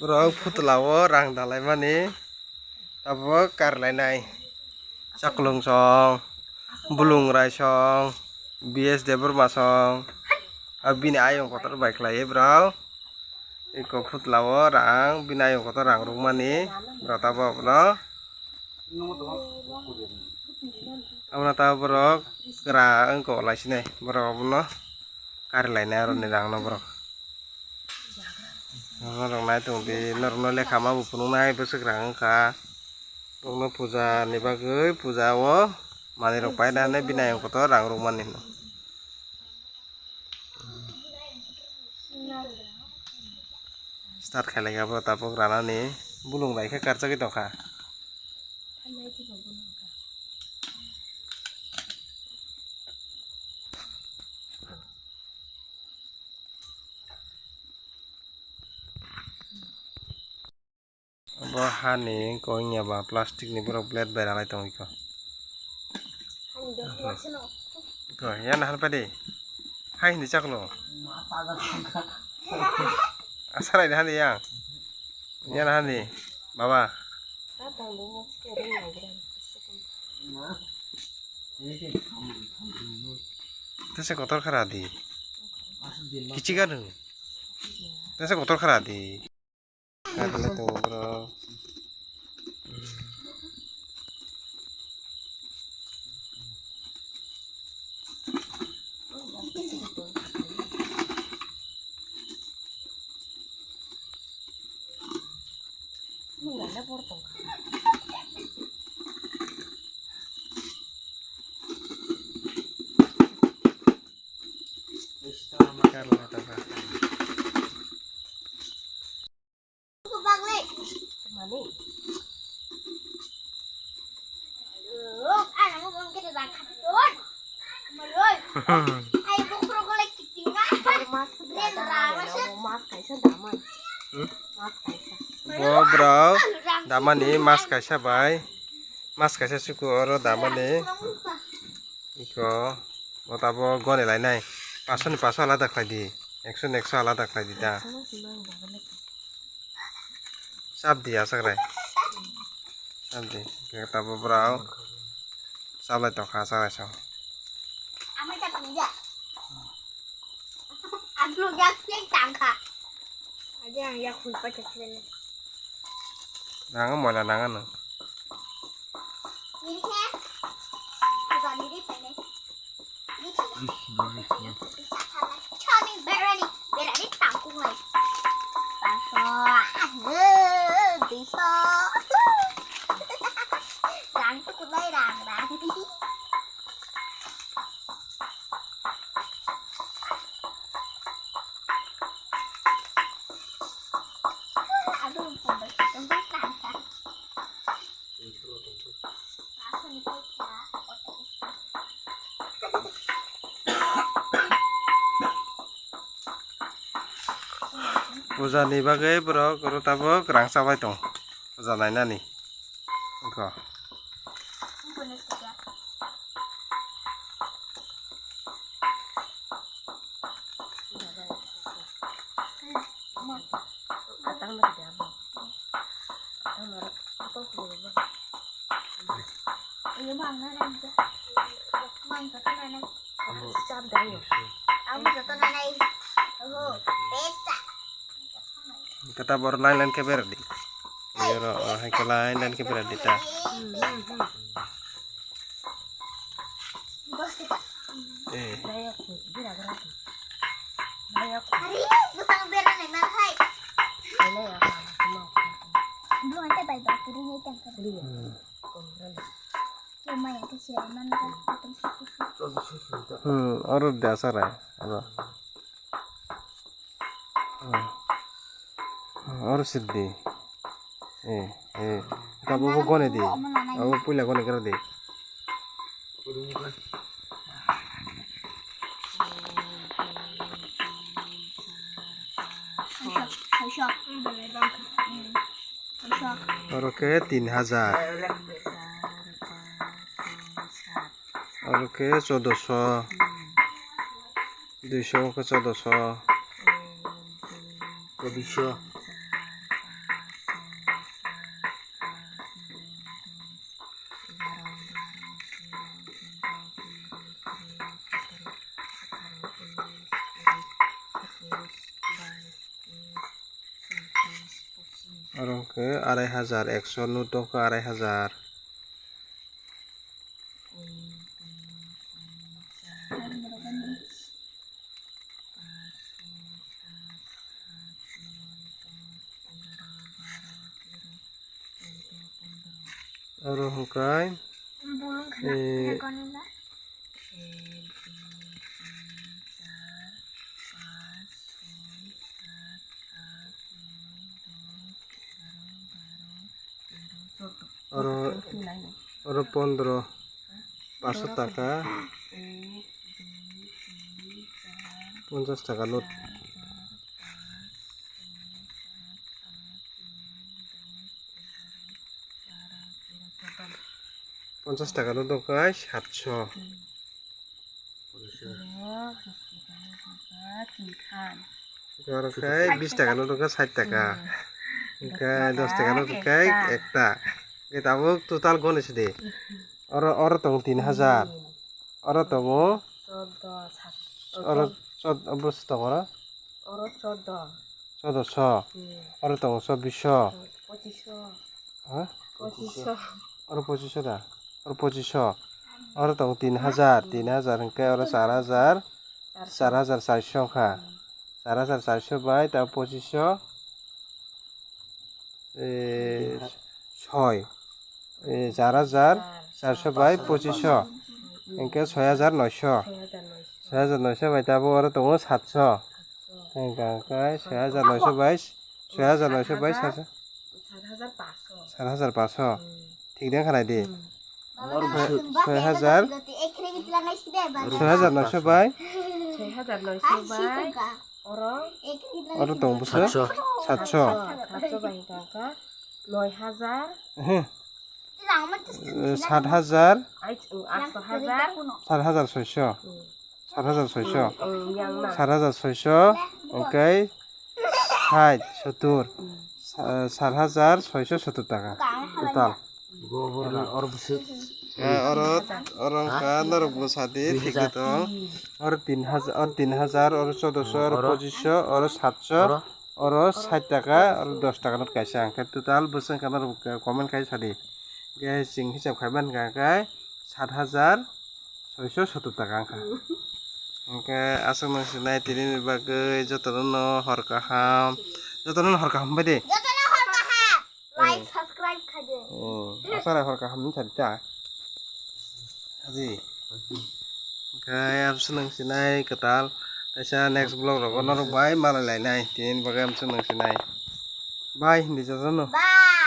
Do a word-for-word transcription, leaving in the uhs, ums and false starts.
Borok phutla o rang dalaimani tabuk karilainai. Chaklung song, Bulung Rai song, B S Debbarma song, a bini ayung kotor bai khlaiwi borok. Eko phutla o rang, bini ayung kotor rang rwkmani borok tabuk abono. Abono tabuk borok kwrang wngkha laisinai borok abono karilainai aroni rangno borok. Norok nai tong di, norokno lekha ma bo phunuknai bwswk rang wngkha. Borokno puja ni bagwi puja o manwi rok paina hinwi bini ayung kotor rang rwkmani. Start khailai kha bo tabuk ranani, Bulung Rai khe karchagwi tongkha. Bo hani wngkha wngya ba plastic ni borok blade bai ralai tongwi kho. Kho, yan han padi. Hai hindi chaklo. Asarai de hani yang. Yan hani. Baba. Tese kotor khara di. Kichik anu. Tese kotor khara di. Kaitor lai tongo borok. Bo bro, damani mas kaisa bai, mas kaisa suku oro damani. Iko, bo tabo goni lainai. Paso ni paso alada khlai di. Ekso ni ekso alada khlai di ta. Chap di asakrai. Chap di. Khe tabo brao. Chaplai tongkha asakrai so. Ang moila nang ano. Puja ni bagwi borok oro tabuk rang chabai tongo, puja nainani. Wngkha. Kata bor line line ke ber di. Yoro, oh, hai ke line line ke ber di ta. Eh. Hmm, oro da sarai, oro. Hmm. Oro sir di. Eh, eh. Tabuk bo gone di. Abo puila gone kera di. Oro khe tin hajar. Oro khe choudoso. Duiso khe choudoso. Duiso. Oro hwnkhe arai hajar, ekso note wngkha arai hajar. Oro hwnkhe eh, oro, oro pondro, paso taka, ponchas taka note. Ponchas taka note wngkha satso. Oro khe bis taka note wngkha sait taka. Hwnkhe dos taka note wngkha ekta. Hwnkhe tabuk total goni sidi. Oro, oro tongo tin hajar. Oro tongo. Oro chod-, bwswk tongo oro? Oro chod-, chodosho. Oro tongo chobbiso. Ha? Oro pochisho da? Oro pochisho. Oro tongo tin hajar, tin hajar hwnkhe oro char hajar, char hajar charso wngkha. Char hajar charso bai ta pochisho, eh, soi. Eh, char hajar charso bai pochisho. Hwnkhe soi hajar noisho. Soi hajar noisho bai ta oro tongo satso. Hwnkhe soi hajar noisho bai, soi hajar noisho bai satso. Sat hajar paso. Sat hajar paso. Hmm. Thik de khanai di. Hmm. Soi hajar. Soi hajar noisho bai. Soi hajar noisho bai. Oro. Oro tong bwswk? Satso. Satso. Satso bai hwnkha noi hajar. Ehe. Eh, sat hajar. Ai, atso hajar. Sat hajar soiso. Hmm. Sat hajar soiso. Hmm, yang na. Sat hajar soiso, hwnkhe sait, sottur. Sa-, sat hajar soiso sottur taka total. Oro bwswk. Eh, oro, oro wngkha norok bwsadi thik de tong. Oro tin hajar, oro tin hajar, oro chodoso, oro pochisho, oro satso, oro sait taka, oro dos taka note kaisa. Hwnkhe total bwswk wngkha norok comment khai sadi. Hwnkhe chwng hisab khai mankha khe sat hajar soiso sottur taka wngkha. Hwnkhe aswk nang sinai tini ni bagwi jotono no hor kaham, jotono no hor kaham bai de. Jotono hor kaham. Like, subscribe khai de. Oh, aswk hor kaham wng thadi ta. Haji. Hwnkhe aswk nang sinai kwtal. Taisa next vlog rogo norok bai malai lainai. Tini ni bagwi aswk nang sinai. Bye hindi jotono. Bye.